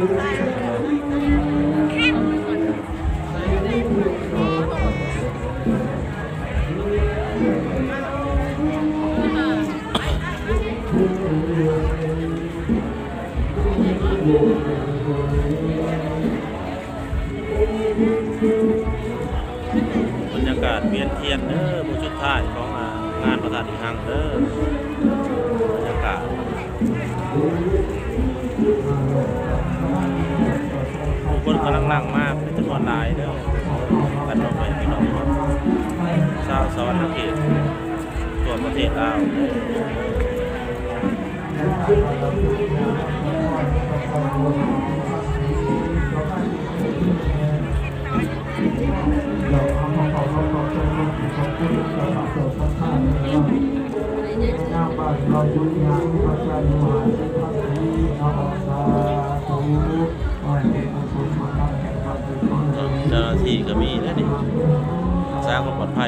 ບັນຍາກາດວຽນທຽນເດີ ມື້ສຸດທ້າຍຂອງ ອາ ງານພະທາດອີ່ຮັ່ງເດີ ບັນຍາກາດ ຜູ້ຄົນກຳລັງຫຼັ່ງມາເປັນຈຳນວນຫຼາຍເດີ ກັນເນາະ ພີ່ນ້ອງ ຊາວສະຫວັນນະເຂດ ທົ່ວປະເທດລາວ. ເຈົ້າໜ້າທີ່ກໍມີເດ້ນີ້ ຮັກສາຄວາມປອດໄພ.